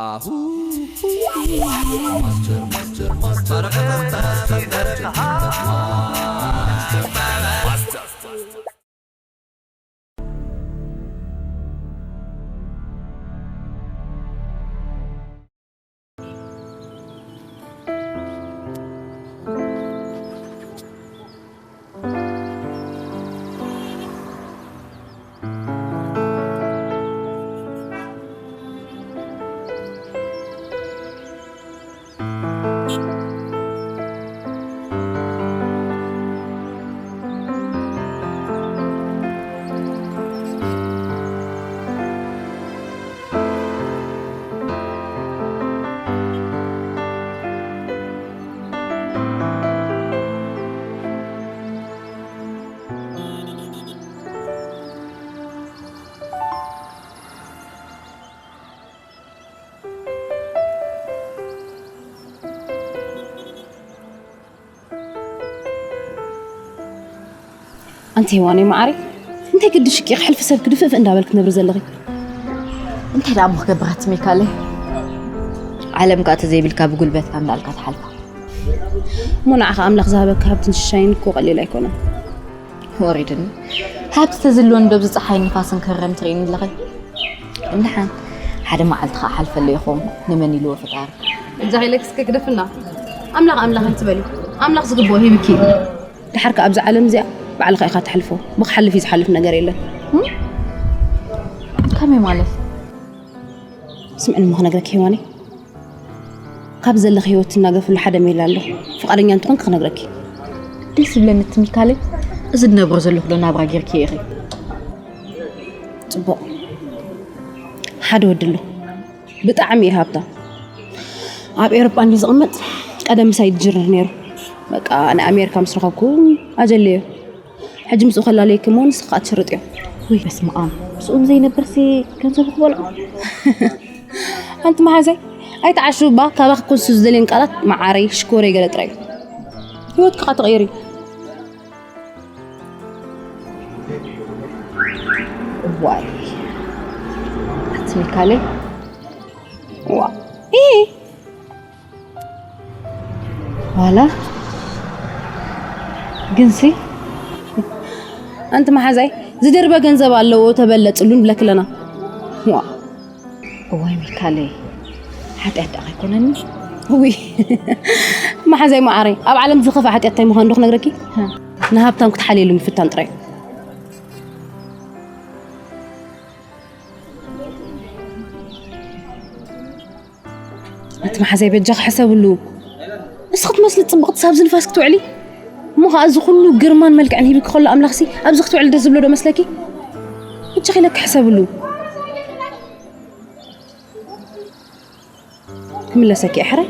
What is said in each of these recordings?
Ahu. Master, master, master. ኣንቲ ሄዋነይ መዓረይ፣ እንታይ ግድሽኪ ከሕልፊ ሰብ ክድፍእፍ እንዳበልክ ትነብሪ ዘለኺ? እንታይ ደኣ እሞ ክገብር ኣቲ ሚካለይ? ዓለም ከኣ ተዘይብልካ ብጉልበትካ እንዳልካ ትሓልፋ። እሞ ንዓኻ ኣምላኽ ዝሃበካ ሃብትን ሽሻይን እኮ ቀሊል ኣይኮነን። ወሪድኒ። ሃብቲ ተዝልወን ዶ ብዚ ፀሓይ ንፋስን ክረም ትርእይኒ ኣለኺ? እንደሓን ሓደ መዓልቲ ከዓ ሓልፈሉ ኢኹም ንመን ኢልዎ ፈጣሪ። እዛ ኢለኪ እስከ ግደፍና። ኣምላኽ ኣምላኽ ኣይትበሊ። ኣምላኽ ዝግብኦ ሂብኪ እዩ። ድሓር ከኣ ኣብዛ ዓለም እዚኣ ባዕልኻ ኢኻ ትሕልፎ። ብክሓልፍ እዩ ዝሓልፍ ነገር የለን። ከመይ ማለት? ስምዕኒ እሞ ክነግረኪ ሄዋነይ፣ ካብ ዘለኺ ህይወት ትናገፍሉ ሓደ ሜላ ኣሎ። ፍቓደኛ እንትኾንኪ ክነግረኪ። ደስ ዝብለኒ እቲ ሚካለይ፣ እዚ ዝነብሮ ዘለኹ ዶ ናብራ ጌርኪ ኢኺ? ጽቡቕ። ሓደ ወዲ ኣሎ። ብጣዕሚ እዩ ሃብታም። ኣብ ኤውሮጳ እንዲ ዝቕመጥ ቀደም ምሳይ ይጅርር ነይሩ። በቃ ንኣሜሪካ ምስ ረኸብኩ ኣጀለዮ። ሕጂ ምስኡ ከላለየኪ እሞ ንስኺ ከኣ ትሽርጥዮ። ውይ በስመ ኣብ፣ ምስኡ ዘይነብርሲ ገንዘቡ ክበልዖ። ኣንቲ መሓዛይ ኣይትዓሽው እባ፣ ካባኺ ኮንሱ ዝደልየን ቃላት መዓረይ ሽኮረይ ገለ ጥራይ እዩ። ህይወትኪ ከኣ ትቕይሪ። ዋይ ኣቲ ሚካለይ ዋ ኢ ዋላ ግንሲ ኣንቲ መሓዛይ ዝድርበ ገንዘብ ኣለዎ ተበለጽሉ ንብለኪ ኣለና። ዋ እዋይ ሚካለይ ሓጢኣት ደኣ ኣይኮነኒ። ውይ መሓዛይ መዓረይ፣ ኣብ ዓለም ዝኸፍኣ ሓጢኣት እንታይ ምዃኑ ዶ ክነግረኪ? ንሃብታም ክትሓልየሉ ምፍታን ጥራይ። ኣቲ መሓዛይ በጃኺ ሕሰብሉ። እስኺ ክትመስሊ ጽብቕቲ ሳብ ዝንፋስ ክትውዕሊ እሞ ኸኣ እዚ ኩሉ ግርማን መልክዕን ሂብኪ ከሎ ኣምላኽሲ ኣብዚ ክትውዕሊ ደስ ዝብሎ ዶ መስለኪ? በጃኺ ኢለኪ ሕሰብሉ። ክምለሰኪ እየ ሕራይ።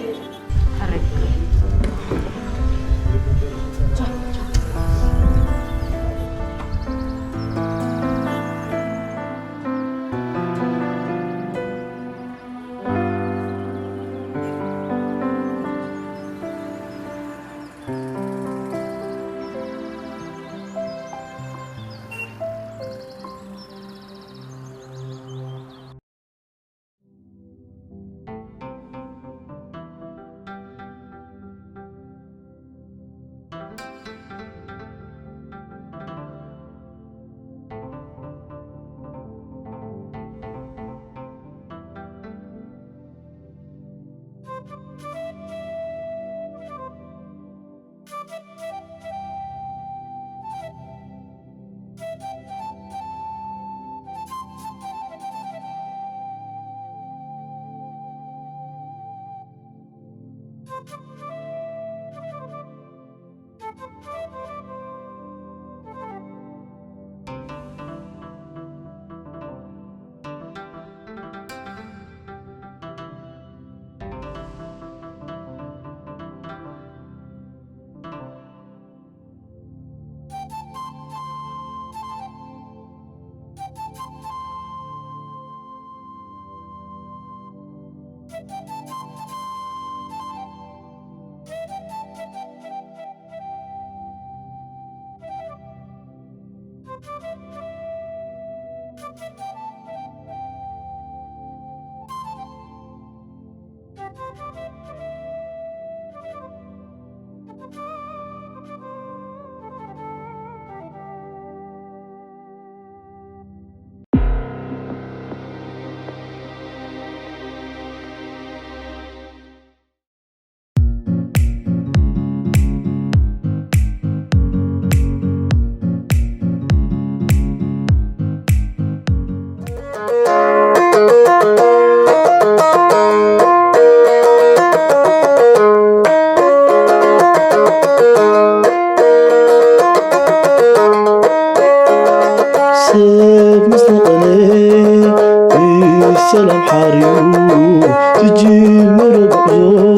ዝጅምር ጉዕዞ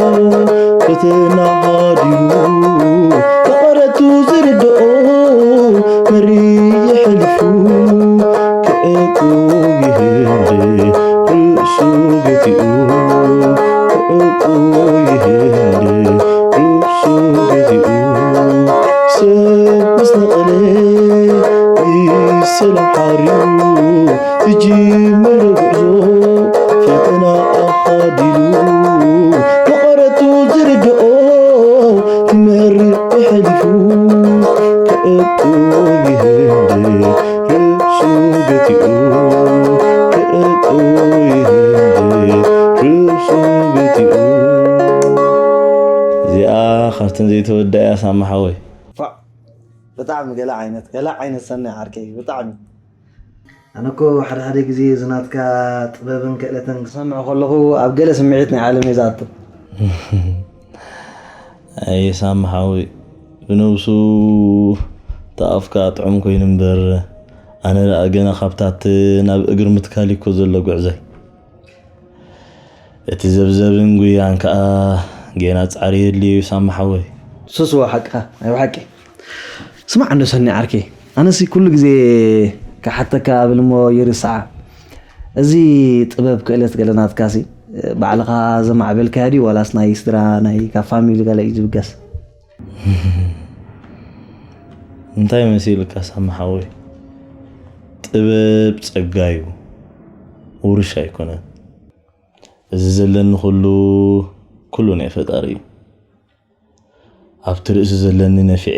ፈተና ሃዲሙ መቐረቱ ዝርድኦ መሪ የሕሊፉ ክዕቁ ይህንድ ርእሱ ገቲኡ ክዕቁ ይህንድ ርእሱ ገቲኡ ሰብ ምስ ነቐለ ይሰላም ሓርዩ ዝጅምር ጉዕዞ ፈተና ኣኻዲሉ መቐረቱ ዝርድኦ ክመርቕ የሕሊፉ ክዕቁ ይህንድ ርእሱ ገቲኡ ክዕቁ ይህንድ ርእሱ ገቲኡ እዚኣ ካብተን ዘይተወደኣ ሳማ ሓወይ። ፋዕ! ብጣዕሚ ገለ ዓይነት ገለ ዓይነት ሰናይ ዓርከይ ብጣዕሚ። ኣነ እኮ ሓደ ሓደ ግዜ እዚ ናትካ ጥበብን ክእለትን ክሰምዕ ከለኹ ኣብ ገለ ስምዒት ናይ ዓለም እየ ዝኣቱ። ኣየ ሳሚ ሓወይ፣ ብነብሱ እቲ ኣፍካ ጥዑም ኮይኑ እምበር፣ ኣነ ደኣ ገና ካብታት ናብ እግሪ ምትካል እዩ እኮ ዘሎ ጉዕዞይ። እቲ ዘብዘብን ጉያን ከኣ ጌና ጻዕሪ የድልዮ እዩ ሳሚ ሓወይ። ሱስዋ ሓቅኻ ናይ ብሓቂ። ስማዕ እንዶ ሰኒ ዓርከይ፣ ኣነሲ ኩሉ ግዜ ክሓተካ ብል እሞ ይርስዓ። እዚ ጥበብ ክእለት ገለ ናትካሲ ባዕልኻ ዘማዕበልካዮ ድዩ ዋላስ ናይ ስድራ ናይ ካብ ፋሚሊ ገለ እዩ ዝብገስ? እንታይ መሲልካ ሳሚ ሓወይ? ጥበብ ጸጋ እዩ፣ ውርሻ ኣይኮነን። እዚ ዘለኒ ኩሉ ኩሉ ናይ ፈጣሪ እዩ። ኣብቲ ርእሲ ዘለኒ ነፊዐ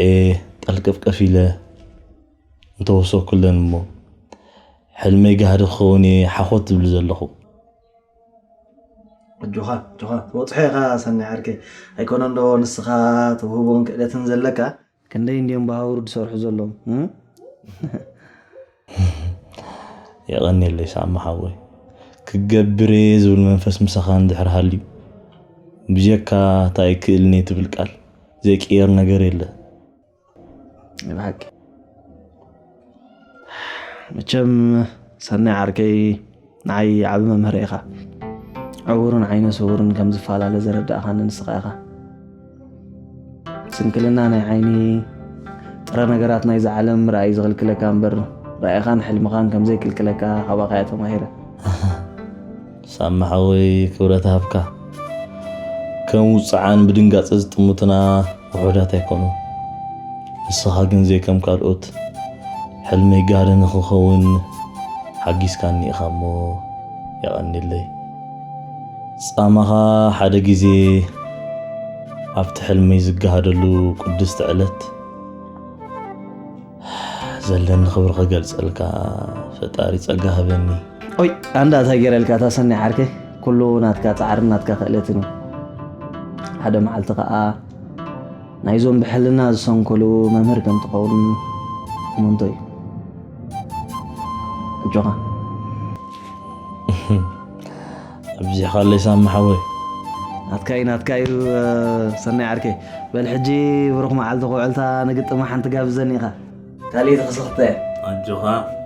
ጠልቀፍቀፍ ኢለ እንተወሰኩለን እሞ ሕልመይ ጋህዲ ክኸውን እየ ሓኾት ዝብል ዘለኹ። ኣጆኻ ኣጆኻ ትበጽሖ ኢኻ ሰናይ ዓርከይ። ኣይኮነን ዶ ንስኻ ተውህቦን ክእለትን ዘለካ? ክንደይ እንድዮም ብሃውሩ ዝሰርሑ ዘለዉ? የቐንየለይ ሳሚ ሓወይ። ክገብር እየ ዝብል መንፈስ ምሳኻ እንድሕር ሃልዩ ብጀካ እታ ኣይክእልን እየ ትብል ቃል ዘይቅየር ነገር የለ። ብሓቂ መቸም ሰናይ ዓርከይ ንዓይ ዓቢ መምህር ኢኻ። ዕውርን ዓይነ ስውርን ከም ዝፈላለ ዘረዳእኻኒ ንስኻ ኢኻ። ስንክልና ናይ ዓይኒ ጥረ ነገራት ናይዛ ዓለም ምርኣይ ዝኽልክለካ እምበር ራእይኻን ሕልምኻን ከም ዘይክልክለካ ካባኻ እየ ተማሂረ። ሳሚ ሓወይ ክብረት ሃብካ። ከም ውፅዓን ብድንጋፀ ዝጥምቱና ውሑዳት ኣይኮኑ። ንስኻ ግን ዘይከም ካልኦት ሕልመይ ጋህዲ ንኽኸውን ሓጊዝካኒ ኢኻ እሞ የቐንየለይ። ጻማኻ ሓደ ግዜ ኣብቲ ሕልመይ ዝጋሃደሉ ቅድስቲ ዕለት ዘለኒ ክብሪ ክገልጸልካ ፈጣሪ ጸጋ ሃበኒ። ኦይ ኣንዳ እንታይ ገይረልካ እታ ሰናይ ዓርከይ፣ ኩሉ ናትካ ጻዕርን ናትካ ክእለትን እዩ። ሓደ መዓልቲ ከኣ ናይዞም ብሕልና ዝሰንከሉ መምህር ከም ትኸውን እሙንቶ እዩ። ኣጆኻ። ኣብዚሕኻለይ ሳሚ ሓወይ። ናትካ እዩ ናትካ እዩ። ሰናይ ዓርከይ፣ በል ሕጂ ብሩኽ መዓልቲ ክውዕልታ ንግጥማ ሓንቲ ጋብዘኒ ኢኻ። ካልእ ተኸሰኽተ። ኣጆኻ፣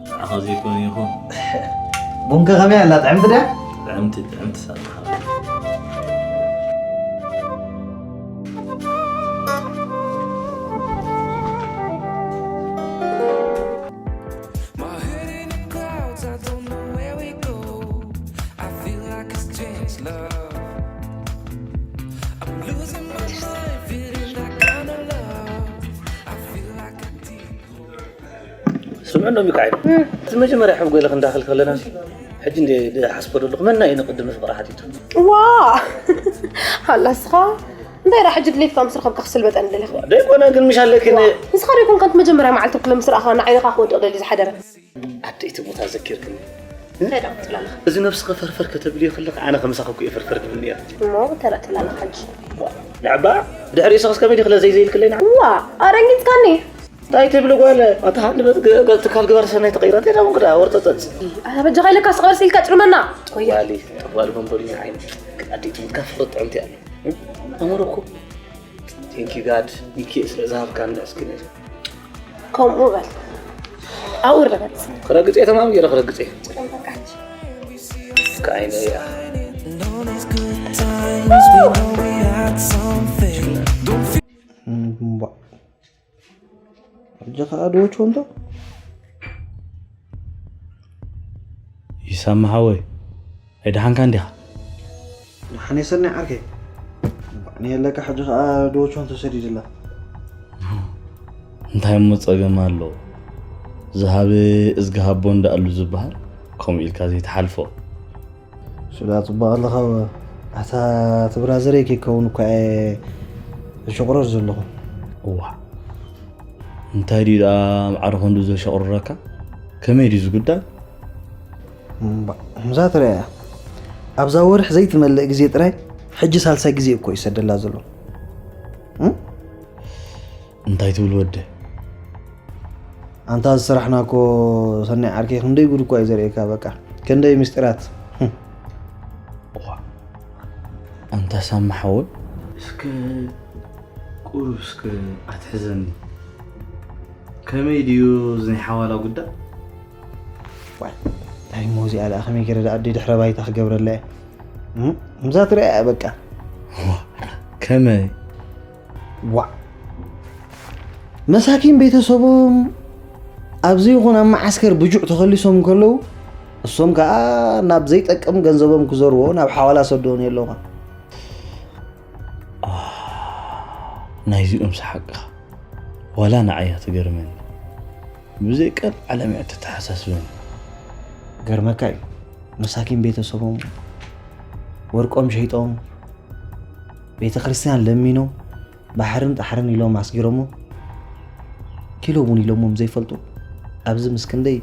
ንዓኻ ዘይኮነ ይኹን። ቡንከ ከመይ ኣላ? ጥዕምቲ ድያ? ጥዕምቲ ጥዕምቲ ሳሚ ሓወይ። My head in the clouds, I don't know where we go. I feel like it's changed love. I'm losing my mind, feeling that kind of love. I feel like a deep ስምዕ እንዶ ሚካኤል፣ እቲ መጀመርያ ሕም ጎይለ ክንዳኸል ከለና ሕጂ እንደ ሓስቦ ዘለኹ መና እዩ ንቅድሚ ፍቅሪ ሓቲቱ። ዋ ሃላ እስኻ እንታይ ዳ ሕጂ ድሌትካ ምስ ረኸብካ ክስልበጠኒ ደለኻ። ደይኮነ ግን ምሽ ኣለኪ ንስኻ ደይኮንካ እቲ መጀመርያ መዓልቲ ኩለ ምስ ረኣኻ ንዓይንኻ ክወድቕ ደልዩ ዝሓደረ። ኣደይ ትሙታ ዘኪርክኒ። እንታይ ዳ ክትብል ኣለኻ? እዚ ነብስኺ ፈርፈር ከተብልዮ ከለኺ ኣነ ከምሳኺ እኮ እየ ፈርፈር ክብል ነይረ። እሞ እንታይ ዳ ትብል ኣለኻ ሕጂ? ንዕባ ብድሕሪኡ ሰኽስ ከመይ ዲኺ ለዘይ ዘይልክለይ ንዓ? ዋ ኣረጊጽካኒ። እንታይ ትብሊ ጓል? ኣታ ሃንደበት ገ- ገ- ትካል ግበር ሰናይ ተቐይራ እንታይ ዳውን ግዳ ወርጠጠጥ። ኣታ በጃኻ ኢለካ ስቕ በል ኢልካ ጭርመና። ቆያ። ጓሊ ጓል መንበሪ ዓይኒ ኣደይ ትሙትካ ፍቕሪ ጥዕምቲ ኣለ። ኣመረኩ። ቴንኪ ጋድ ሚኪ ስለ ዝሃብካኒ እስኪ ነዚ ከምኡ በል ኣብኡ ርገጽ ክረግጽ እየ ተማም ገይረ ክረግጽ እየ ከዓይነ እያ Known as good ከኣ ድወችዎ እንቶ። ይሰማሓወይ ኣይደሓንካ እንዲኻ? ደሓን የሰናይ ዓርከይ። ባዕኒ የለካ ሕጂ ከኣ ድወችዎ እንቶ ሰዲድላ። እንታይ እሞ ጸገም ኣሎ? ዝሃበ እዝግሃቦ እንዳኣሉ ዝበሃል ከምኡ ኢልካ ዘይትሓልፎ። ሱዳ ጽቡቕ ኣለኻ። ኣታ ትብራዘረይ ከይከውን እኳ እየ ዝሸቕረር ዘለኹ። እዋ እንታይ ድዩ ደኣ ማዕረ ክንዱ ዘሸቕርረካ? ከመይ ድዩ ዝጉዳይ? እምዛ ትረያ ኣብዛ ወርሒ ዘይትመልእ ግዜ ጥራይ ሕጂ ሳልሳይ ግዜ እኮ ይሰደላ ዘሎ። እንታይ ትብል ወደ? ኣንታ ዝስራሕና እኮ ሰናይ ዓርከይ ክንደይ ጉድ እኳ እዩ ዘርእየካ። በቃ ክንደይ ምስጢራት። ኣንታ ሳማ ሓወይ እስከ ቁሩብ እስከ ኣትሕዘኒ። ከመይ ድዩ እዚ ናይ ሓዋላ ጉዳይ? ዋይ እንታይ እሞ እዚኣ ደኣ ከመይ ገይረ ደኣ ኣደይ ድሕረ ባይታ ክገብረላ እየ? እም፣ እምዛ ትረኣ እያ በቃ። ከመይ? ዋ መሳኪን ቤተሰቦም ኣብዚ ይኹን ኣብ መዓስከር ብጁዕ ተኸሊሶም እንከለዉ እሶም ከዓ ናብ ዘይጠቅም ገንዘቦም ክዘርዎ ናብ ሓዋላ ሰደውን የለውኻ። ናይዚኦም ሰሓቅኻ ዋላ ንዓያ ትገርመኒ። ብዘይ ቀል ዓለም እያ ተተሓሳስበኒ። ገርመካ እዩ መሳኪን ቤተሰቦም ወርቆም ሸይጦም ቤተ ክርስቲያን ለሚኖም ባሕርን ጣሕርን ኢሎም ኣስጊሮሞ ኪሎ እውን ኢሎሞም ዘይፈልጡ ኣብዚ ምስ ክንደይ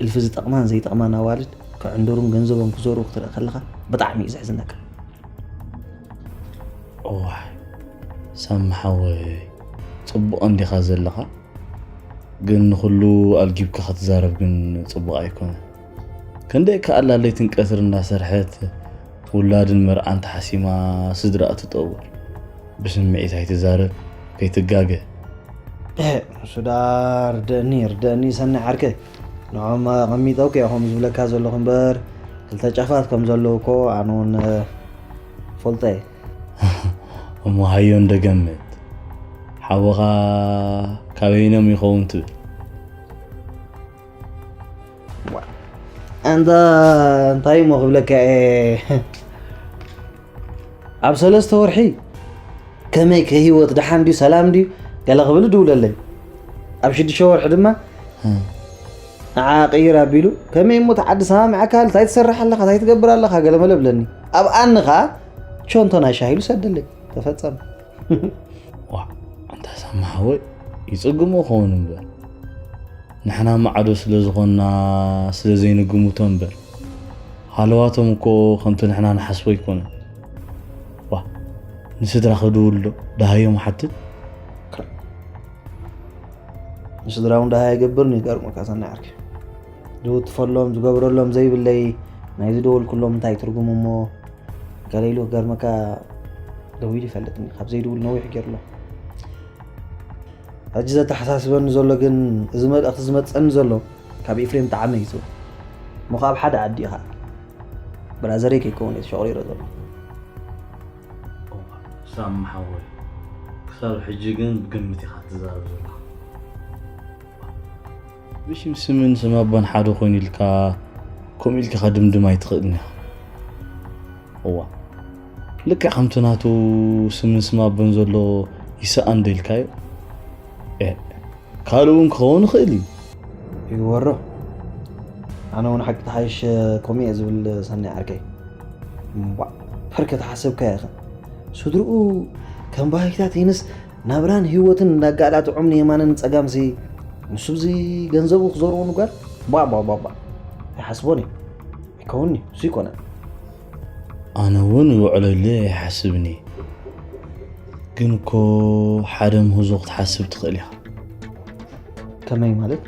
እልፊ ዝጠቕማን ዘይጠቕማን ኣዋልድ ክዕንደሩን ገንዘቦም ክዘሩ ክትርኢ ከለኻ ብጣዕሚ እዩ ዘሕዝነካ። እዋይ ሳሚ ሓወይ ጽቡቕ እንዲኻ ዘለኻ። ግን ንኹሉ ኣልጊብካ ክትዛረብ ግን ጽቡቕ ኣይኮነ። ክንደይ ከኣላ ለይትን ቀትር እናሰርሐት ውላድን መርዓን ተሓሲማ ስድራኣ ትጠውር። ብስምዒት ኣይትዛረብ ከይትጋገ። እህ፣ ሱዳ ርደእኒ ርደእኒ ሰኒ ዓርከይ ንዖም ኣቐሚጠው ከ ኹም ዝብለካ ዘለኹ እምበር ክልተ ጫፋት ከም ዘለዉ እኮ ኣነ እውን ፈልጠ እየ። እሞ ሃዮ እንደገምት ሓወኻ ካበይኖም ይኸውን ትብል? ኣንታ እንታይ እሞ ክብለካ እየ ኣብ ሰለስተ ወርሒ ከመይ ከህይወት ደሓን ድዩ ሰላም ድዩ ገለ ክብል ድውለለይ ኣብ ሽዱሽተ ወርሒ ድማ ንዓ ቀይር ኣቢሉ ከመይ እሞ ተዓዲ ሰማምዐካ እንታይ ትሰርሕ ኣለኻ እንታይ ትገብር ኣለኻ ገለ መለ ብለኒ ኣብ ኣንኻ ቾንቶ ናይ ሻሂሉ ሰደለይ ተፈጸመ። ዋ ኣንታ ሳማ ሓወይ ይጽግሞ ኸውን እምበር ንሕና ማዕዶ ስለ ዝኾንና ስለ ዘይንግምቶ እምበር ሃለዋቶም እኮ ከምቲ ንሕና ንሓስቦ ኣይኮነን። ዋ ንስድራ ክድውል ዶ ደሃዮም ሓትት? ንስድራ እውን ደሃ የገብርኒ ይገርመካ ሰናይ ዓርኪ ዝውትፈሎም ዝገብረሎም ዘይብለይ ናይ ዝደወልኩሎም እንታይ ትርጉም እሞ ገለ ኢሉ ክገርመካ ደዊሉ ይፈልጥኒ ካብ ዘይድውል ነዊሕ ገይሩ ኣሎ። ሕጂ ዘተሓሳስበኒ ዘሎ ግን እዚ መልእኽቲ ዝመፀኒ ዘሎ ካብ ኤፍሬም ጣዕመ እዩ ዝብል እሞ ካብ ሓደ ዓዲ ኢኻ ብራዘረይ ከይከውን እየ ተሸቑሪረ ዘሎ። ሳሚ ሓወይ ክሳብ ሕጂ ግን ብግምት ኢኻ ትዛረብ ዘለኻ። ብሽም ስምን ስም ኣቦን ሓደ ኮይኑ ኢልካ ከምኡ ኢልካ ከድምድም ኣይትኽእልን ኢኻ። እዋ ልክዕ ከምቲ ናቱ ስምን ስም ኣቦን ዘሎ ይስኣን ዶ ኢልካዮ? ኤ ካልእ እውን ክኸውን ይኽእል እዩ። ይግበሮ ኣነ እውን ሓቂ ተሓይሽ ከምኡ እየ ዝብል ሰናይ ዓርከይ እምቧ ፈር ከተሓሰብካ ኢኻ ስድርኡ ከም ባህግታት ይንስ ናብራን ህይወትን እንዳጋላጥዖም ንየማንን ጸጋምሲ ንሱ ብዚ ገንዘቡ ክዘርዎ ንጓል ቧ ቧ ቧ ቧ ኣይሓስቦን እዩ ኣይከውንኒ እሱ ይኮነን ኣነ እውን ይውዕለሉ ኣይሓስብን እየ ግን እኮ ሓደ ምህዞ ክትሓስብ ትኽእል ኢኻ ከመይ ማለት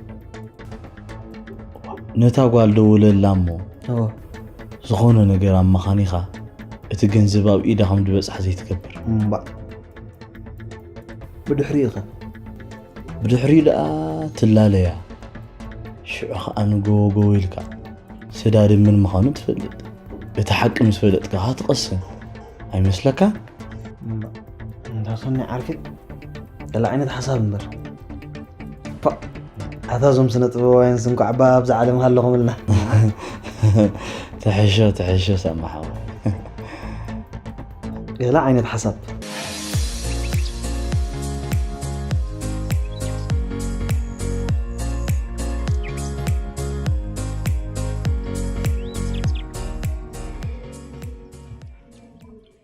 ነታ ጓል ደውለላ እሞ ዝኾነ ነገር ኣመኻኒኻ እቲ ገንዘብ ኣብ ኢዳ ከም ዝበፅሕ ዘይትገብር እምባ ብድሕሪኡ ኸ ብድሕሪኡ ደኣ ትላለያ ሽዑ ኸኣ ንጎወጎወ ኢልካ ሰዳዲ ምን ምዃኑ ትፈልጥ እቲ ሓቂ ምስ ፈለጥካ ኸዓ ትቐስን ኣይመስለካ እንዳ ሰኒ ዓርኪ ገለ ዓይነት ሓሳብ እምበር ኣታ እዞም ስነ ጥበባውያን እንኳዕ ባ ኣብዚ ዓለም ሃለኹምልና። ትሕሾ ትሕሾ ሳማሓው። ገለ ዓይነት ሓሳብ።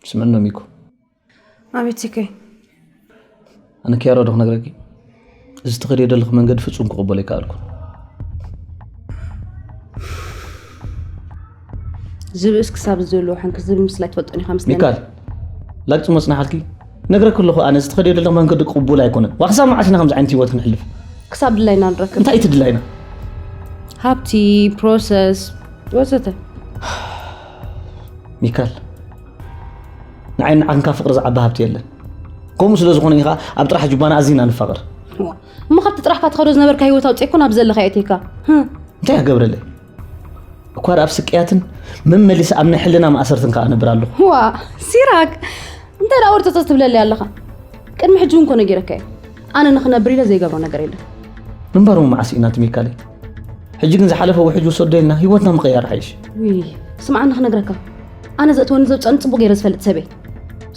ስምዕኖ ሚኩ። ኣቤት ሲከይ። ኣነ ኪያሮ ዶ ክነግረኪ፣ እዚ ትኸድዮ ዘለኺ መንገዲ ፍጹም ክቕበሎ ኣይከኣልኩን። ዝብእስ ክሳብ ዘሎ ሓንክ ዝብል ምስላ ትፈልጦን ኢኻ መስለኒ። ሚካል፣ ላግጺ መጽናሓልኪ ነግረኪ ኣለኹ። ኣነ እዚ ትኸድዮ ዘለኺ መንገዲ ቅቡል ኣይኮነን። ዋ ክሳብ መዓስ ኢና ከምዚ ዓይነት ህይወት ክንሕልፍ? ክሳብ ድላይና ንረክብ። እንታይ እዩ እቲ ድላይና? ሃብቲ፣ ፕሮሰስ ወዘተ። ሚካል፣ ንዓይ ንዓንካ ፍቅሪ ዝዓቢ ሃብቲ የለን። ከምኡ ስለ ዝኾነ ኢኻ ኣብ ጥራሕ ጁባና ኣዚና ንፋቐር። እሞ ካብቲ ጥራሕካ ትኸዶ ዝነበርካ ህይወት ኣውፅእኩ ናብ ዘለካ የእትየካ። እንታይ ኣገብረለይ? እኳ ኣብ ስቅያትን መመሊስ ኣብ ናይ ሕልና ማእሰርትን ከኣ ነብር ኣለኹ። ዋ ሲራክ፣ እንታይ ደኣ ወርፀፀ ትብለለይ ኣለኻ? ቅድሚ ሕጂ እውን ኮነ ገይረካ እየ። ኣነ ንክነብር ኢለ ዘይገብሮ ነገር የለን። ምንባሩ መዓስ ኢና ትሚካለይ? ሕጂ ግን ዝሓለፈ ውሕጅ ውሰዶ ኢልና ህይወትና ምቕያር ሓይሽ። ስምዓኒ ክነግረካ፣ ኣነ ዘእትወኒ ዘውፀኒ ፅቡቅ ገይረ ዝፈልጥ ሰበይ።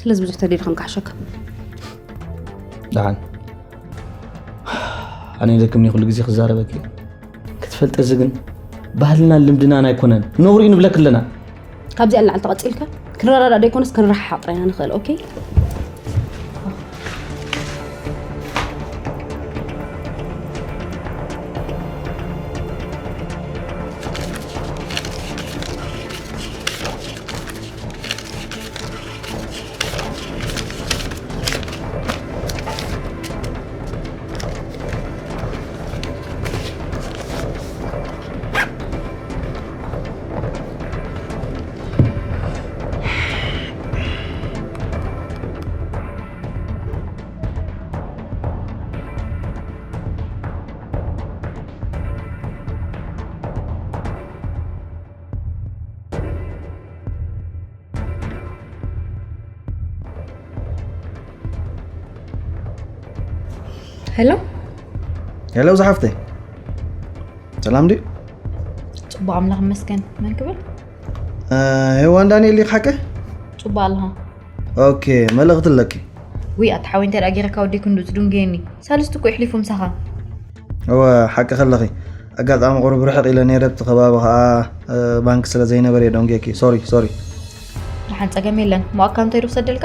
ስለዚ ብዙሕ ተደይድኸም ክሓሸካ። ደሓን ኣነ ደክምኒ ኩሉ ግዜ ክዛረበኪ ክትፈልጠ እዚ ግን ባህልናን ልምድናን ኣይኮነን። ነውሪ እዩ ንብለክ ኣለና። ካብዚኣ ንላዕሊ ተቐፂልካ ክንረዳዳእ ደይኮነስ ክንረሓሓቕ ጥራይና ንኽእል። ኦኬ። ሄሎ። ሄሎ ዝሓፍተይ፣ ሰላም ድዩ? ጽቡቕ ኣምላኽ ይመስገን። መን ክብል? ሄዋን ዳንኤል ዲኺ ሓቂ? ጽቡቕ ኣለኻ? ኦኬ፣ መልእኽቲ ኣለኪ። ውይ ኣታ ሓወይ እንታይ ደኣ ገይረካ ወደይ ክንዱ ትድንጉየኒ። ሳልስቲ እኮ የሕሊፉ ምሳኻ። እወ ሓቂ ከለኺ። ኣጋጣሚ ቁሩብ ርሕቕ ኢለ ነይረ፣ ኣብቲ ከባቢ ኸኣ ባንክ ስለ ዘይነበረ እየ ደንጉየኪ። ሶሪ ሶሪ። ደሓን ጸገም የለን። ሞኣካ እንታይ ዶ ክሰደልካ?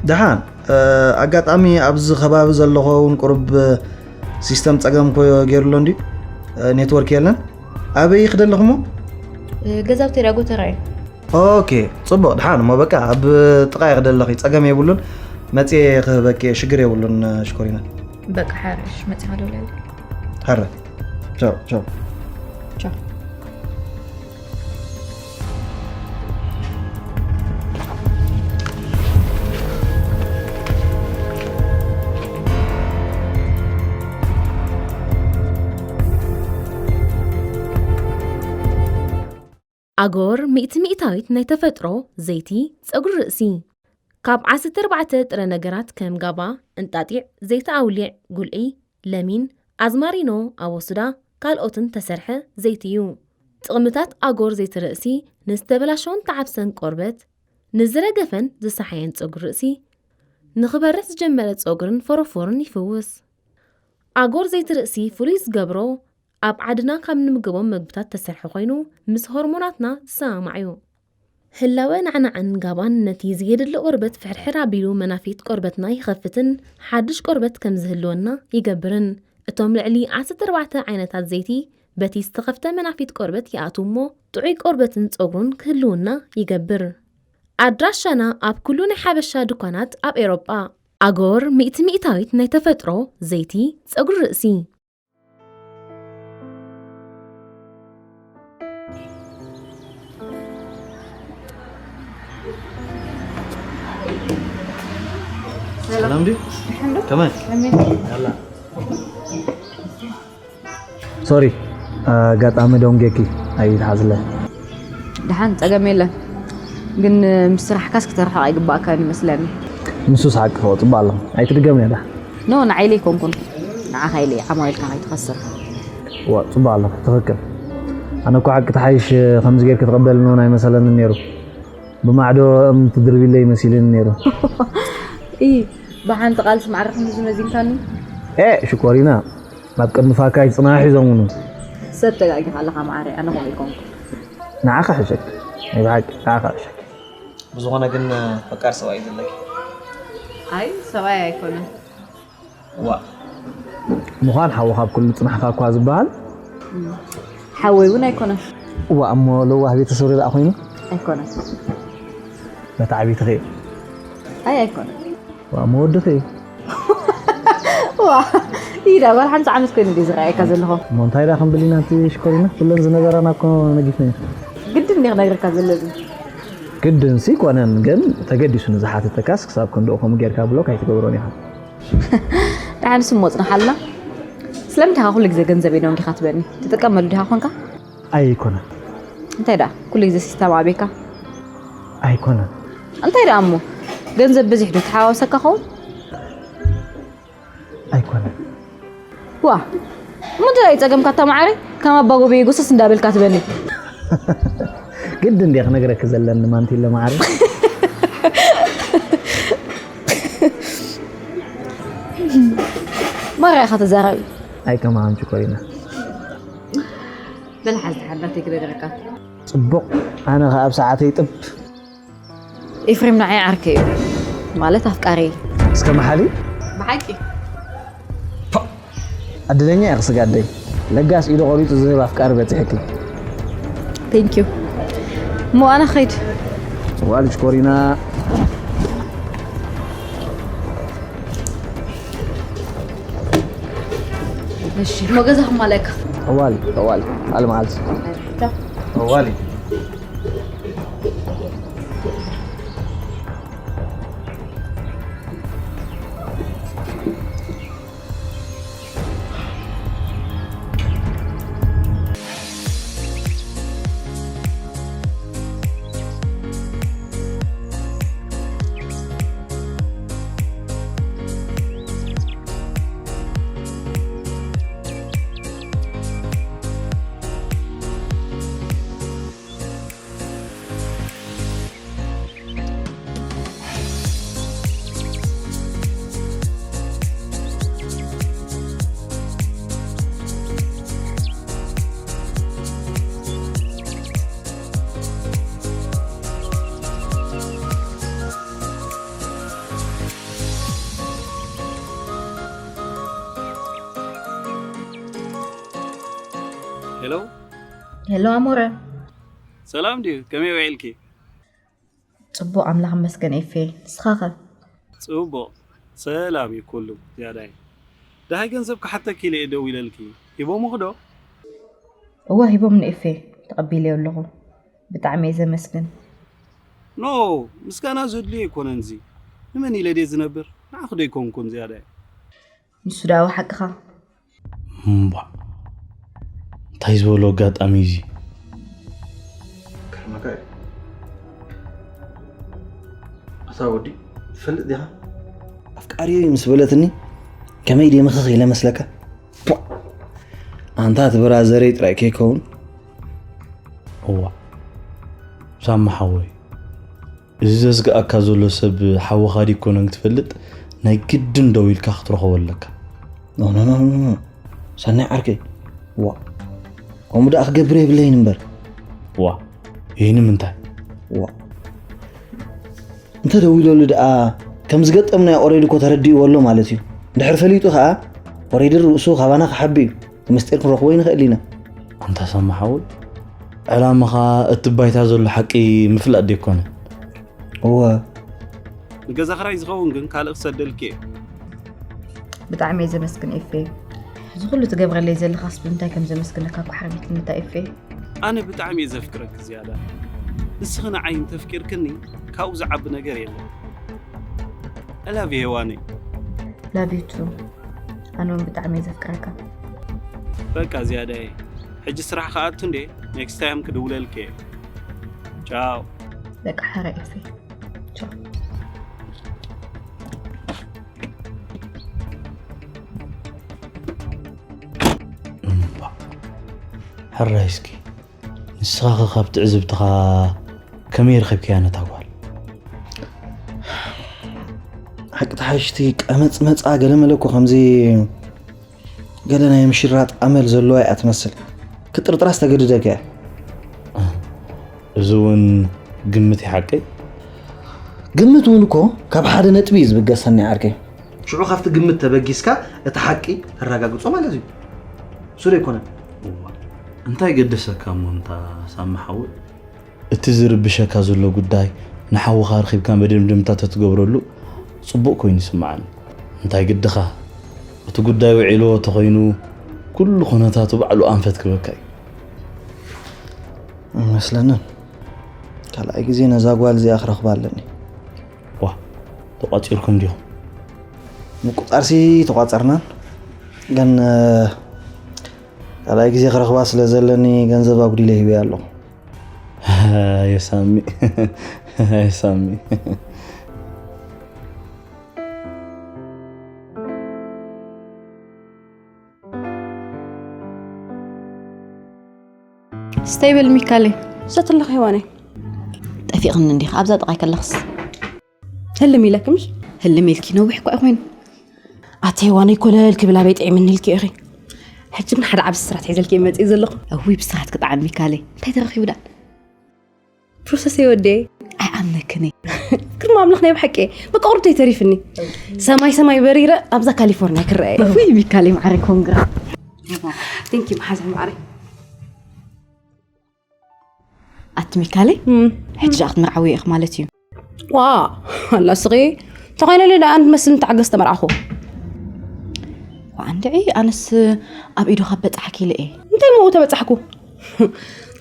ደሓን ኣጋጣሚ ኣብዚ ከባቢ ዘለኹ እውን ቁሩብ ሲስተም ጸገም ኮ ገይሩሎ እንድዩ። ኔትወርክ የለን። ኣበይ ክደለኹሞ? ገዛውቲ ዳ ጎተራ እዩ። ኦኬ ጽቡቕ ደሓን እሞ በቃ ኣብ ጥቓ ይኽደለኺ ጸገም የብሉን። መጽየ ክህበኪ ሽግር የብሉን ሽኮሪና። በቃ ሓርሽ መጽኻ ደውለልኝ። ሓረ ቻው ቻው። ቻው። ኣጎር ሚእቲ ሚእታዊት ናይ ተፈጥሮ ዘይቲ ጸጉሪ ርእሲ። ካብ ዓሰርተ ኣርባዕተ ጥረ ነገራት ከም ጋባ፣ እንጣጢዕ፣ ዘይቲ ኣውሊዕ፣ ጉልዒ፣ ለሚን፣ ኣዝማሪኖ፣ ኣወሱዳ፣ ካልኦትን ተሰርሐ ዘይቲ እዩ። ጥቕምታት ኣጎር ዘይቲ ርእሲ ንዝተበላሸወን ተዓብሰን ቆርበት፣ ንዝረገፈን ዝሰሓየን ጸጉሪ ርእሲ፣ ንኽበርህ ዝጀመረ ጸጉርን ፎሮፎርን ይፍውስ። ኣጎር ዘይቲ ርእሲ ፍሉይ ዝገብሮ ኣብ ዓድና ካብ ንምገቦም መግብታት ተሰርሐ ኮይኑ ምስ ሆርሞናትና ዝሰማማዕ እዩ። ህላወ ናዕናዕን ጋባን ነቲ ዘየድሊ ቆርበት ፍሕርሕር ኣቢሉ መናፊት ቆርበትና ይኸፍትን ሓድሽ ቆርበት ከም ዝህልወና ይገብርን። እቶም ልዕሊ ዓሰርተ ኣርባዕተ ዓይነታት ዘይቲ በቲ ዝተኸፍተ መናፊት ቆርበት ይኣትዉ እሞ ጥዑይ ቆርበትን ጸጉሩን ክህልውና ይገብር። ኣድራሻና ኣብ ኩሉ ናይ ሓበሻ ድኳናት ኣብ ኤሮጳ። ኣጎር ሚእቲ ሚእታዊት ናይ ተፈጥሮ ዘይቲ ጸጉሪ ርእሲ። ሰላም ድዩ? ከመይ? ያላ። ሶሪ ኣጋጣሚ ደንጉየኪ ኣይትሓዝለ። ደሓን ጸገም የለን ግን ምስ ስራሕካስ ክትርሕቕ ኣይግባእካን ይመስለኒ። ንሱስ ሓቂ ክወጽእ ኣሎ ኣይትድገምኒ ዳ። ኖ ንዓይ ኢለ ኣይኮንኩን ንዓኻ ኢለ ዓማዊልካ ከይትኸስር። ዋ፣ ጽቡቕ ኣለኻ፣ ትኽክል። ኣነ እኮ ሓቂ ተሓይሽ ከምዚ ጌርኪ ትቕበልኒ እውን ኣይመሰለንን ነይሩ። ብማዕዶ እም ትድርብለይ መሲልኒ ነይሩ። እይ፣ ብሓንቲ ቃልሲ ማዕረ ክንድዚ መዚንካኒ። ኤ ሽኮሪና፣ ናብ ቅድሚ ፋካ ይጽናሕ እዩ ዘሙኑ። ሰብ ተጋጊኻ ኣለኻ ማዕረ፣ ኣነ ከምኡ ኣይኮንኩ። ንዓኻ ሕሸክ፣ ናይ ብሓቂ ንዓኻ ሕሸክ። ብዝኾነ ግን ፈቃር ሰብኣይ ዘለኪ። ኣይ፣ ሰብኣይ ኣይኮነን። ዋ፣ ምዃን ሓዊ ካብ ኩሉ ጽናሕካ እኳ ዝበሃል። ሓወይ እውን ኣይኮነን። እዋ እሞ ለዋህ ቤተሰብ ደኣ ኮይኑ ኣይኮነን። መታዕቢትኺ እዩ። ኣይ ኣይኮነን። ዋ እሞ ወድኺ እዩ። ዋ፣ ኢዳ ጓል ሓምሳ ዓመት ኮይኑ ድዩ ዝረኣየካ ዘለኹ? እሞ እንታይ ደኣ ክንብል ኢና እቲ ሽኮሪና? ኩለን ዝነበራና እኮ ነጊፍና ኢና። ግድን እንዲ ክነግረካ ዘለኒ። ግድንሲ ኮነን፣ ግን ተገዲሱ ንዝሓተተካስ ክሳብ ክንድኡ ከምኡ ጌርካ ብሎ ካይትገብሮን ኢኻ። ደሓን ስም ወፅና ሓልና። ስለምንታይ ኢኻ ኩሉ ግዜ ገንዘብ የደውን ዲኻ ትበኒ? ትጥቀመሉ ዲኻ ኮንካ? ኣይኮነን። እንታይ ደኣ ኩሉ ግዜ ሲስተም ኣቤካ? ኣይኮነን። እንታይ ደኣ እሞ ገንዘብ በዚሕ ዶ ተሓዋወሰካ ኸውን? ኣይኮነን። ዋ፣ እሞ እንታይ እዩ ጸገምካ? ኣታ ማዓረይ፣ ከም ኣባ ጎበየ ጎሰስ እንዳበልካ ትበኒ። ግድን እንድየ ክነግረኪ ዘለኒ ማንቲለ ማዓረይ። ማራ ኢኻ ተዛራቢ። ኣይ ከማን ሽኮሪና። በል ሓዝ ተሓዳተይ ክነግረካ። ጽቡቕ፣ ኣነ ኸኣ ኣብ ሰዓተይ ጥብ። ኤፍሬም ንዓይ ዓርከይ እዩ፣ ማለት ኣፍቃሪ። እስከ መሓሊ ብሓቂ። ዕድለኛ ኢኺ ስጋደይ፣ ለጋስ ኢዱ ቆሪጹ ዝህብ ኣፍቃሪ በጺሕኪ። Thank you። እሞ ኣነ ኸይድ። ጽቡቕ ኣልሽ ኮሪና። እሺ፣ እሞ ገዛ ክማለካ። ጠዋሊ፣ ጠዋሊ፣ ኣልመዓልቲ። ጠዋሊ። ሄሎ፣ ሄሎ ኣሞረ። ሰላም ድዩ? ከመይ ውዒልኪ? ጽቡቕ ኣምላኽ ይመስገን ኤፌ። ንስኻ ኸ? ጽቡቕ፣ ሰላም እዩ ኩሉ ዝያዳይ። ደሃይ ገንዘብ ክሓተኪ ኢለ እየ ደዊለልኪ። ሂቦምኺ ዶ? እወ ሂቦምኒ ኤፌ፣ ተቐቢለዮ ኣለኹ። ብጣዕሚ እየ ዘመስግን። ኖ፣ ምስጋና ዘድልዮ ኣይኮነን እዚ። ንመን ኢለ ድየ ዝነብር? ንዓኺ ዶ ኣይኮንኩን ዝያዳይ? ንሱ ደኣ ሓቅኻ። እምቧ፣ እንታይ ዝበሎ ኣጋጣሚ እዚ? ክሕመካ እዩ። ኣታ ወዲ ትፈልጥ ዲኻ? ኣፍቃሪዮ ምስ በለትኒ ከመይ ድየ ምኽኽ ኢለ መስለካ? ፖ! ኣንታ እቲ ብራዘረይ ጥራይ ከይከውን። እዋ፣ ሳሚ ሓወይ፣ እዚ ዘስግኣካ ዘሎ ሰብ ሓውኻ ድዩ ኮነ ክትፈልጥ ናይ ግድን ደው ኢልካ ክትረኽቦ ኣለካ። ኖ ኖ ኖ ኖ ኖ። ሰናይ ዓርከይ፣ ዋ፣ ከምኡ ደኣ ክገብር የብለይን እምበር። ዋ፣ ይህኒ ምንታይ? ዋ፣ እንተደዊለሉ ደኣ ከም ዝገጠምናዮ ኦሬዲ እኮ ተረዲእዎ ኣሎ ማለት እዩ። እንድሕር ፈሊጡ ኸኣ ኦሬዲ ርእሱ ካባና ክሓቢ እዩ። ብምስጢር ክንረኽቦ ይንኽእል ኢና። ኣንታ ሳሚ ሓወይ፣ ዕላምኻ እቲ ባይታ ዘሎ ሓቂ ምፍላጥ ደይኮነ? እወ። ንገዛ ኽራይ ዝኸውን ግን ካልእ ክሰደልኪ እየ። ብጣዕሚ እየ ዘመስግን ኤፌ። እዚ ኩሉ ትገብረለይ ዘለኻስ ብምንታይ ከም ዘመስግነካ እኮ ሓርቢትኒ እታ ኤፌ። ኣነ ብጣዕሚ እየ ዘፍቅረኪ ዝያዳ። ንስኺ ንዓይ እንተፍቂርክኒ ካብኡ ዝዓቢ ነገር የለን። I love you ሄዋነይ። Love you too። ኣነ እውን ብጣዕሚ እየ ዘፍቅረካ። በቃ ዝያዳየ፣ ሕጂ ስራሕ ክኣቱ እንዴ፣ ኔክስት ታይም ክድውለልኪ እየ። ቻው። በቃ ሕራይ ኤፌ። ቻው። እምባ፣ ሕራይ እስኪ፣ ንስኻ ኸ ካብ ትዕዝብትኻ ከመይ ረኺብካያ ነታ ጓል? ሓቂ ተሓሽቲ ቀመጽመጻ ገለ መለ እኮ ከምዚ ገለ ናይ ምሽራጥ ኣመል ዘለዋ እያ ትመስል። ክጥርጥራስ ተገድደካ እያ። እዚ እውን ግምት እዩ ሓቀይ? ግምት እውን እኮ ካብ ሓደ ነጥቢ እዩ ዝብገሰኒ ዓርከይ። ሽዑ ካብቲ ግምት ተበጊስካ እቲ ሓቂ ተረጋግጾ ማለት እዩ። እሱ ዶ ኣይኮነን? እዋ፣ እንታይ ገደሰካ እሞ እንታ ሳሚ ሓወይ? እቲ ዝርብሸካ ዘሎ ጉዳይ ንሓውኻ ኣርኺብካ መደምደምታ ተትገብረሉ ጽቡቕ ኮይኑ ይስምዓኒ። እንታይ ግድኻ፣ እቲ ጉዳይ ውዒልዎ ተኾይኑ ኩሉ ኩነታቱ ባዕሉ ኣንፈት ክበካ እዩ። ይመስለንን ካልኣይ ግዜ ነዛ ጓል እዚኣ ክረኽባ ኣለኒ። ዋ፣ ተቋጺርኩም ዲኹም? ምቁጻርሲ ተቋጸርናን፣ ግን ካልኣይ ግዜ ክረኽባ ስለ ዘለኒ ገንዘብ ኣጉዲለ ሂበያ ኣለኹ። የሳሚ፣ የሳሚ። ስተይ በል ሚካለይ። ሰትለኽ ሄዋነይ። ጠፊቕኒ እንዲኻ ኣብዛ ጥቓይ ከለኽስ? ህልም ኢለክ ምሽ? ህልም ኢልኪ ነዊሕ እኳ ኮይኑ። ኣቲ ሄዋነይ ኮለል ክብል ኣበይ ጥዒምኒ ኢልኪ ኢኺ። ሕጂ ግን ሓደ ዓብሲ ስራት ሒዘልኪ መፅእ ዘለኹ። እውይ ብስራት ክጣዓም ሚካለይ። እንታይ ተረኺቡ ዳ? ፕሮሰስ ይወደ። ኣይኣምነክን እየ። ግርማ ኣምላኽ ናይ ብሓቂ እየ። በቃ ቁርብተይ ተሪፍኒ። ሰማይ ሰማይ በሪረ ኣብዛ ካሊፎርኒያ ክረአ እየ። ውይ ሚካለይ ማዕረ ኮንግራ። ቴንኪ መሓዛ ማዕረ። ኣቲ ሚካለይ ሕጂ ዳኣ ክትምርዓዊ ኢኺ ማለት እዩ። ዋ ኣላ ስኺ ተኾይነሉ ዳኣ ንመስል ንተዓገስ ተመርዓኹ። ዋ እንድዒ ኣነስ ኣብ ኢዱ ካብ በጻሕኪ ኢለ እየ። እንታይ ምኡ ተበጻሕኩ?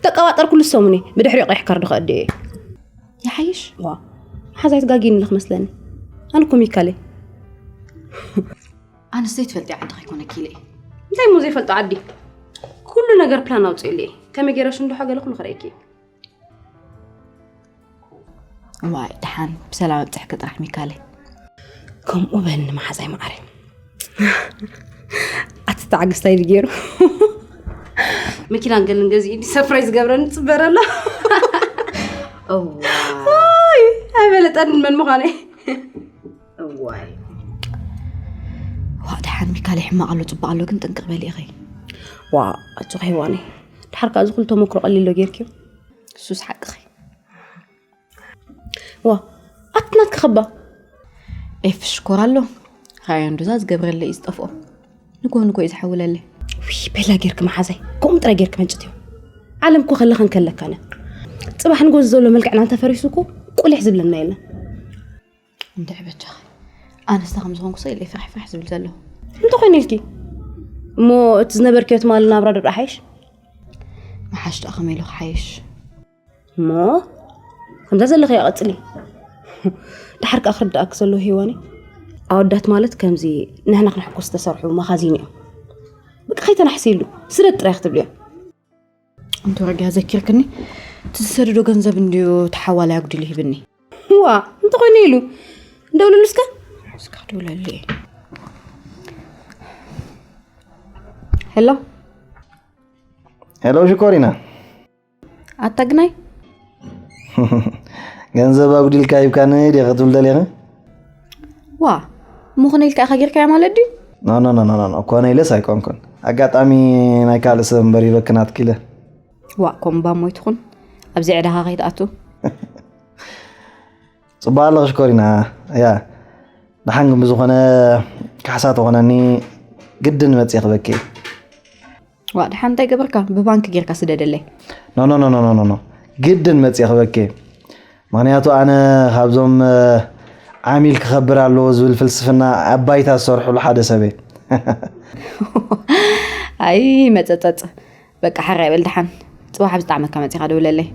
ተቀባጠርኩሉ ሰሙን እየ። ብድሕሪኡ ቀይሕ ካርድ ከእዲ እየ። ይሓይሽ? ዋ ሓዛይ ትጋጊ ንልኽ መስለኒ። ኣነ እኮ ሚካለይ። ኣነስ ዘይትፈልጢ ዓዲ ከይኮነኪ ኢለ እየ። እንታይ እሞ ዘይፈልጦ ዓዲ? ኩሉ ነገር ፕላን ኣውፅእሉ እየ። ከመይ ገይረ ሽንዶ ሓገለኹ ንኽርእየኪ። እዋይ ደሓን ብሰላም ኣብፅሕኪ ጥራሕ ሚካለይ። ከምኡ በልኒ መሓዛይ ማዓረይ። ኣቲ ተዓግስታይ ድገይሩ። መኪናን ገልን ገዚኡ እንዲ ሰርፕራይዝ ገብረኒ ፅበረ ኣሎ። እዋይ ኣይበለጠንን መን ምዃነይ። እዋይ ዋ ደሓን ሚካለይ ሕማቕ ኣሎ ፅቡቕ ኣሎ ግን ጥንቅቕ በሊ ኢኺ። ዋ ኣጆኺ ሄዋነይ። ድሓር ከዓ እዚ ኩሉ ተመክሮ ቀሊል ዶ ጌርክዮ? እሱስ ሓቅኺ። ዋ ኣቲ ናትኪ ኸባ? ኤፍ ሽኮር ኣሎ። ራዮ እንዱዛ ዝገብረለይ እዩ ዝጠፍኦ። ንጎ ንጎ እዩ ዝሓውለለይ። ውይ ቤላ ጌርኪ መሓዛይ ከምኡ ጥራይ ጌርኪ መንጭትዮ። ዓለም እኮ ከለኸን ከለካነ። ፅባሕ ንጎ ዘሎ መልክዕና እንተፈሪሱ እኮ ቁሊሕ ዝብለና የለን። እንድዒ በጃኺ ኣነስ ታ ከም ዝኾንኩ ስኢለ ፍራሕ ፍራሕ ዝብል ዘለኹ። እንተኾይኑ ኢልኪ እሞ እቲ ዝነበርክዮ ትማሊ ናብራ ዶ ደኣ ሓይሽ? ምሓሽ ደኣ ከመይ ኢሉ ክሓይሽ? እሞ ከምዛ ዘለኽያ ቀጽሊ። ደሓር ከኣ ክርድኣኪ ዘለዎ ሄዋኒ ኣወዳት ማለት ከምዚ ንሕና ክንሕኩስ ዝተሰርሑ መኻዚን እዮም። በቃ ከይተናሕስይሉ ስደድ ጥራይ ክትብልዮ። እንተ ረጊያ ዘኪርክኒ እቲ ዝሰደዶ ገንዘብ እንድዩ ተሓዋላይ ኣጉዲሉ ሂብኒ። ዋ እንተኾይኑ ኢሉ እንደውልሉ እስከ። እስካ ደውለሉ እየ። ሄሎ ሄሎ ሽኮሪና። ኣታ ግናይ ገንዘብ ኣጉዲልካ ሂብካኒ ድየ ክትብል ደሊኺ? ዋ ምኹነ ኢልካ ኢኻ ጌርካያ ማለት ድዩ? ኖ ኖ ኖ ኖ ኖ ኮነ ኢለስ ኣይኮንኩን። ኣጋጣሚ ናይ ካልእ ሰብ እምበር ሂበኪ ናትኪ ኢለ። ዋ ኮምባ ሞይትኹን ኣብዚ ዕዳኻ ከይትኣቱ። ጽቡቕ ኣለኺ ሽኮሪና። ያ ደሓን ግን ብዝኾነ ካሕሳ ተኾነኒ ግድን መጽእ ክበኪ። ዋ ደሓን እንታይ ገበርካ ብባንክ ጌርካ ስደደለይ። ኖ ኖ ኖ ኖ ኖ ኖ ግድን መጽእ ክበኪ። ምኽንያቱ ኣነ ካብዞም ዓሚል ክኸብር ኣለዎ ዝብል ፍልስፍና ኣብ ባይታ ዝሰርሕሉ ሓደ ሰብ እየ። ኣይ መጸጸጽ በቃ ሓራይ በል ደሓን ጽባሕ ኣብ ዝጣዕመካ መጺኻ ደውለለይ።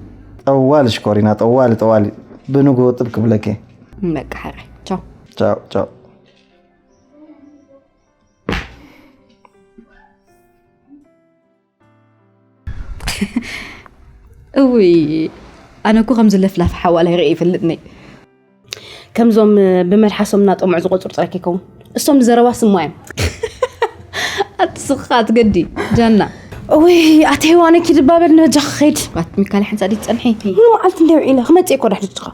ጠዋሊ ሽኮሪና ጠዋሊ ጠዋሊ ብንግሆ ጥብ ክብለኪ። በቃ ሓራይ ቻው። ቻው ቻው። እውይ ኣነ እኮ ከምዚ ለፍላፍ ሓዋላይ ርእ ይፈልጥኒ። ከምዞም ብመልሓሶም እናጠምዑ ዝቆፅሩ ጥራይ ከይከውን እሶም ንዘረባ ስማ እዮም። ኣትስኻ ትገዲ ጃና። ወይ ኣቲ ሄዋነ ኪድ ባበል ንበጃ ክኸይድ። ባት ሚካል ሓንሳ ዲት ጸንሒ። ሙሉ መዓልቲ እንደ ውዒለ ክመጽእ እኮ ዳሕድጅኻ።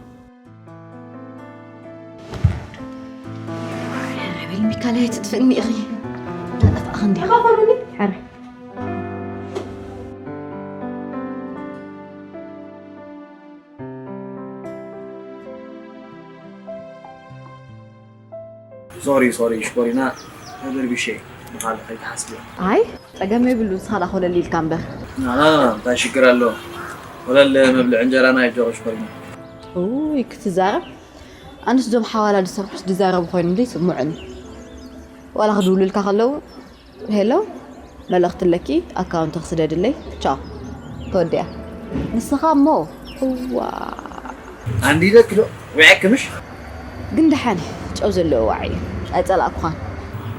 ኣቤል ሚካል ኣይትጥፍእኒ ኢኺ። ናጠፍኣኻ እንዲኻ። ሓረ። ሶሪ ሶሪ ሽኮሪና ተደርቢሸ ምኻል ከይትሓስቢ። ኣይ ጸገም የብሉ ንስኻ ዳ ኮለል ኢልካ እምበር። ናና እንታይ ሽግር ኣሎ? ወለል መብልዕ እንጀራና ይጆሮ ሽኮሪና። ውይ ክትዛረብ ኣንስ ዞም ሓዋላ ዝሰርሑስ ዝዛረቡ ኮይኖም ዘይስምዑኒ። ዋላ ክድውሉልካ ከለዉ ሄሎ መልእኽቲ ኣለኪ ኣካውንት ክስደድለይ ቻው ተወዲኣ። ንስኻ እሞ እዋ ኣንዲደክ ዶ ውዕክ ምሽ? ግን ደሓን እዩ ጨው ዘለዎ ዋዒ እዩ ኣይጸላእኩኻን።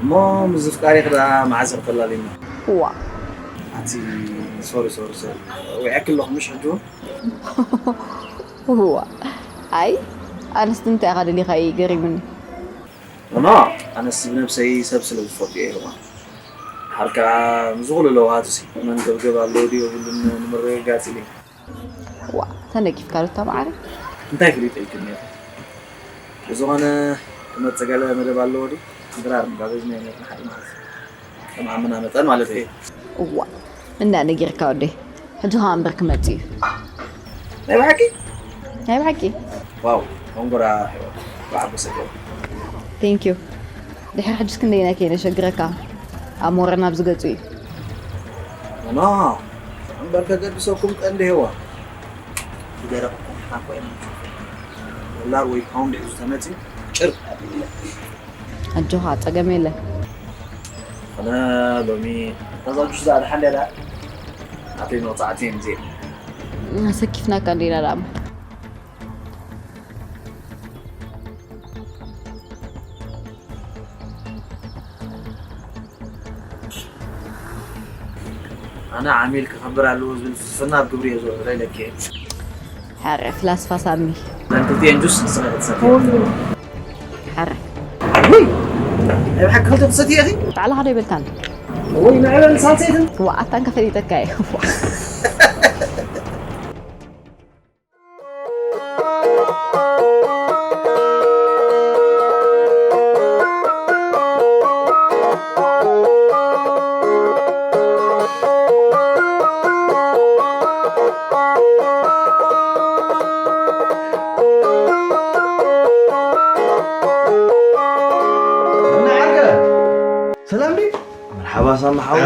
እሞ ምስ ዝፍቃሪክ ደኣ መዓስ ክተላሊና? እዋ ኣቲ ሶሪ ሶሪ ሶሪ ውዕክ ኣለኹ ምሽ ሕጂ እውን? እዋ ኣይ ኣነስ እንታይ ኢኻ ደሊኻ እዩ ገሪሙኒ። ኖ ኣነስ ብነብሰይ ሰብ ስለ ዝፈቱ እየ ኢልዋ። ሓርካ ምስ ዝኹሉ ለውሃትሲ መንገብገብ ኣለዎ ድዮ የብሉን ንምርግጋጽ ኢለ። ዋ ተነጊፍካ ዶ ተማዓረ። እንታይ ፍሊጠ ኢልክኒ ኢኹ። ብዝኾነ ክመጽእ ገለ መደብ ኣለዎ ድዩ? ድራር ምጋበዝና ኢና ሓደ መዓልቲ ከም ዓምና መጠን ማለት እየ። እዋ እና ነጊርካ ወደይ ሕጂ ኸዓ እምበር ክመጽእ እዩ። ናይ ብሓቂ ናይ ብሓቂ ዋው ኮንጎራ ሕይወት ብዓበሰ ገሩ ቴንክ ዩ። ድሕሪ ሕጅስ ክንደይና ከይነሸግረካ ኣብ ሞረና ኣብዚ ገጹ እዩ። ኖ እምበር ከገድሰኩም ቀንዲ ህዋ ብደረቕኩም ሓኮ ኢና ዶላር ወይ ፓውንድ ሒዙ ተመፂ ጭር ኣቢለ ኣጆኻ ጸገም የለን። ኣነ ሎሚ ተዛጁ ዝኣ ድሓን ደላ ኣተይ መቕፃዕቲ እዮም ዜ ኣሰኪፍናካ እንዲና ደኣ እሞ ኣነ ዓሚል ክኸብር ኣለዎ ዝብል ፍልስፍና ኣብ ግብሪ እየ ዘውዕሎ ኢለኪ እየ። ሕረ ፍላስፋ ሳሚ እተን ክልቲኤን ጁስ ንስኺ ክትሰቲ ሕረ ውይ ናይ ብሓቂ ክልተ ክትሰቲ ኢኺ ባዕልኻ ዶ ይበልካን ወይ ንዕበል ሳልሰይትን ዋ ኣታ እንከ ፈሊጠካ እየ ሰላም ዲ መርሓባ ሳሚ ሓወይ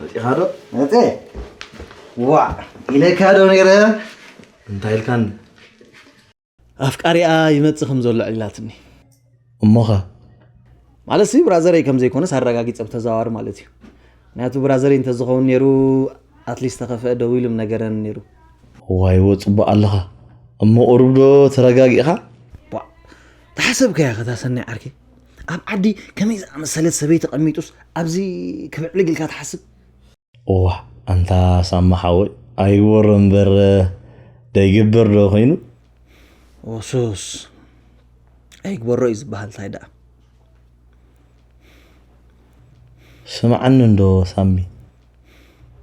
መፂኻ ዶ መፀ ዋዕ ኢለካ ዶ ነይረ እንታይ ኢልካኒ ኣፍቃሪኣ ይመፅእ ከም ዘሎ ዕሊላትኒ እሞኸ ማለት ሲ ብራዘረይ ከም ዘይኮነስ ኣረጋጊፀ ብተዘዋዋሪ ማለት እዩ ምክንያቱ ብራዘረይ እንተዝኸውን ነይሩ ኣትሊስት ተኸፍአ ደዊሉ ምነገረኒ ነይሩ ዋይዎ ፅቡቅ ኣለኻ እሞ ቁሩብ ዶ ተረጋጊእኻ ተሓሰብካያ ከታ ሰናይ ዓርከይ ኣብ ዓዲ ከመይ ዝኣመሰለት ሰበይቲ ቀሚጡስ ኣብዚ ክብዕልግ ኢልካ ትሓስብ እዋ ኣንታ ሳማ ሓወይ ኣይግበሮ እምበር ደይግበር ዶ ኮይኑ ኦሱስ ኣይግበሮ እዩ ዝበሃል እንታይ ደኣ ስምዓኒ እንዶ ሳሚ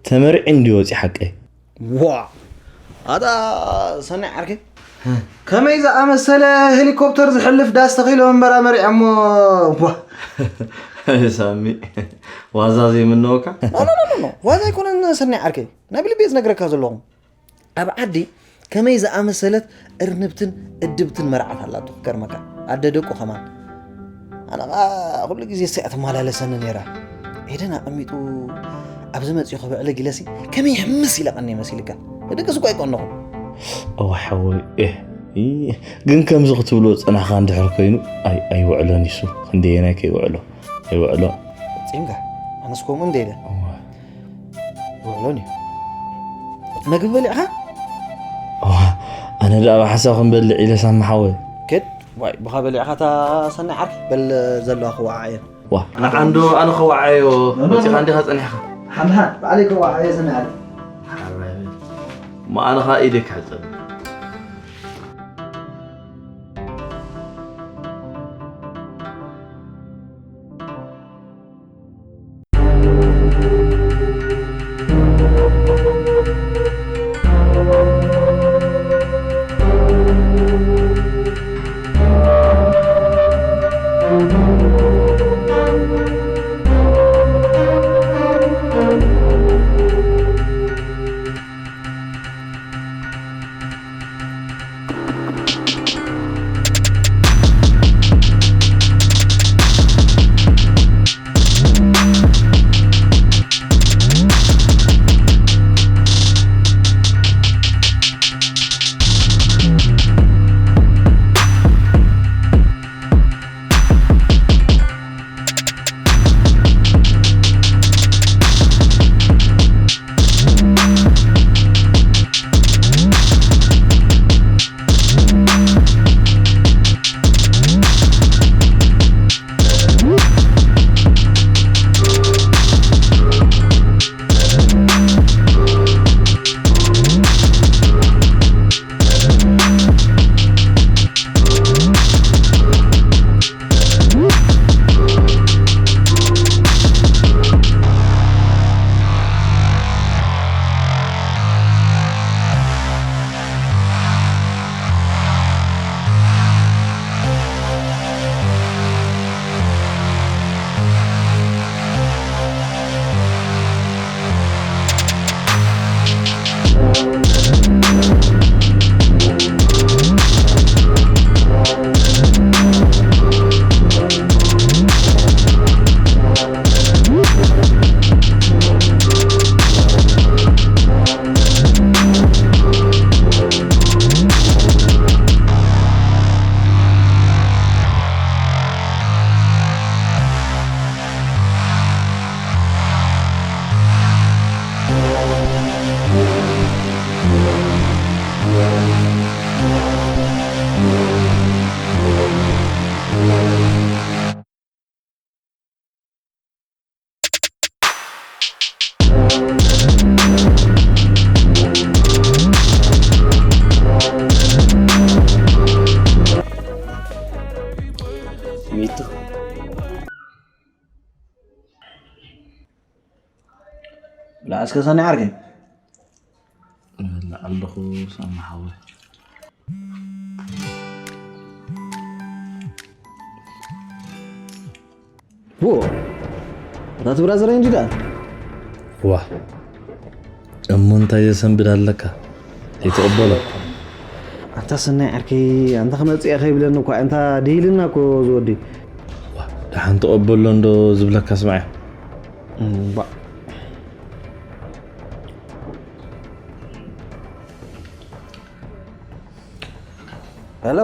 ተመሪዒ እንድዩ ወፂ ሓቀይ ዋ ኣታ ሰናይ ዓርከይ ከመይ ዝኣመሰለ ሄሊኮፕተር ዝሕልፍ ዳስ ተኺሎ እምበራ መሪዐሞ ዋ ሳሚ ዋዛ ዘይምነወካ ዋዛ ኣይኮነን ሰናይ ዓርከይ ናይ ብልቤ ዝነግረካ ዘለኹ ኣብ ዓዲ ከመይ ዝኣመሰለት እርንብትን እድብትን መርዓት ኣላቶ ክገርመካ ኣደ ደቁ ከማን ኣነ ከዓ ኩሉ ግዜ እሳ እያ ትመላለሰኒ ነይራ ኤደን ኣቐሚጡ ኣብዚ መፅኡ ክብዕልግ ኢለሲ ከመይ ሕምስ ኢለ ቀኒ መሲልካ ንድቅስ እኳ ኣይቀነኹ እዋ ሓወይ እህ፣ ይ- ግን ከምዚ ክትብሎ ዝፀናሕካ እንድሕር ኮይኑ ኣይ- ኣይውዕሎን ይሱ ክንደየናይ ከይውዕሎ ኣይውዕሎ ፂምካ ኣነስ ከምኡ እንደ ኢለ ውዕሎን እዩ መግቢ በሊዕኻ እዋ ኣነ ደኣ ብሓሳብ ክንበልዕ ኢለ ሳሚ ሓወይ ክድ ዋይ ብኻ በሊዕኻ እታ ሰናይ ዓርኪ በል ዘለዋ ክወዓዓ እየን ዋ ንዓንዶ ኣነ ከወዓዮ መፂኻ እንዲኻ ፀኒሕኻ ሓምሓ ባዕለይ ከወዓየ ሰናይ ዓርኪ እሞ ኣነ ኸዓ ኢደይ ክሕፀብ እስከ ሰናይ ዓርከይ። ኣለኹ ሳሚ ሓወይ። ዎ፣ እታ እቲ ብራዘረይ እንጂ ደኣ። ዋ፣ እሞ እንታይ ዘሰንብድ ኣለካ? ኣይትቕበሎ። ኣንታ ሰናይ ዓርከይ፣ ኣንታ ክመጽእ እየ ከይብለኒ እኳ፣ ኣንታ ደይልና እኮ ዝወዲ። ዋ፣ ደሓን ተቐበሎ እንዶ ዝብለካ ስማዕ። እምባ። ሄሎ፣